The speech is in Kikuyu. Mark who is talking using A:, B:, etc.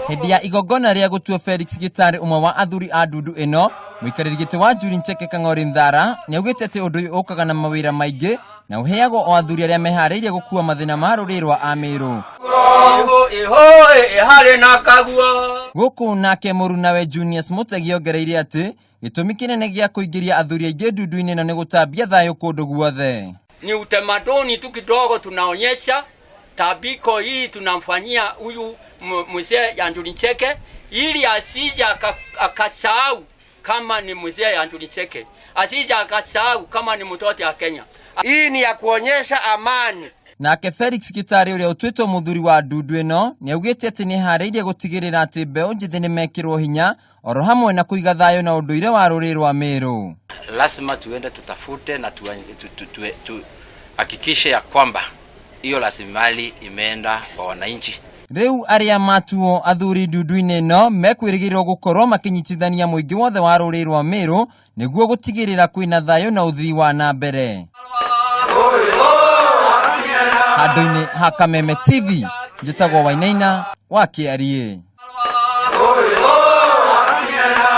A: Hĩndĩ ya igongona rĩa gũtua Felix Gĩtarĩ ũmwe wa athuri a ndundu ĩno, mũikarĩri gĩtĩ wa Njuri Ncheke Kang'ori Nthara nĩaugĩte atĩ ũndũ ũyũ ũkaga na mawĩra maingĩ na ũheagwo o athuri arĩa meharĩirie gũkua mathĩna ma rũrĩrĩ rwa Amĩrũ. Gũkũ nake mũrunawe Junius Mũtegi ongereire atĩ gĩtũmi kĩnene gĩa kũingĩria athuri aingĩ ndundu-inĩ ĩno nĩ gũtambia thayũ kũndũ guothe.
B: Ni utamaduni tu kidogo tunaonyesha tabiko hii tunamfanyia huyu mzee ya Njuri Ncheke ili asije akasahau kama ni mzee ya Njuri Ncheke, asije akasahau kama ni mtoto wa Kenya.
C: Hii ni ya kuonyesha amani.
A: Nake Felix Gĩtarĩ ũrĩa ũtuĩtwo mũthuri wa ndundu ĩno nĩaugĩte atĩ nĩeharĩirie gũtigĩrĩra atĩ mbeũ njĩthĩ nĩmekĩrwo hinya oro hamwe na kũiga thayũ na ũndũire wa rũrĩrĩ rwa Meru.
D: Lazima tuende tutafute na tuhakikishe ya kwamba hiyo rasilimali imeenda kwa wananchi.
A: Rĩu arĩa matuo athuri ndundu-inĩ ĩno mekwĩrĩgĩrĩrwo gũkorwo makĩnyitithania mũingĩ wothe wa rũrĩrĩ rwa Meru nĩguo gũtigĩrĩra kwĩna thayũ na ũthii wa na mbere. Handũ-inĩ ha Kameme TV, njĩtagwo Wainaina wa KRA.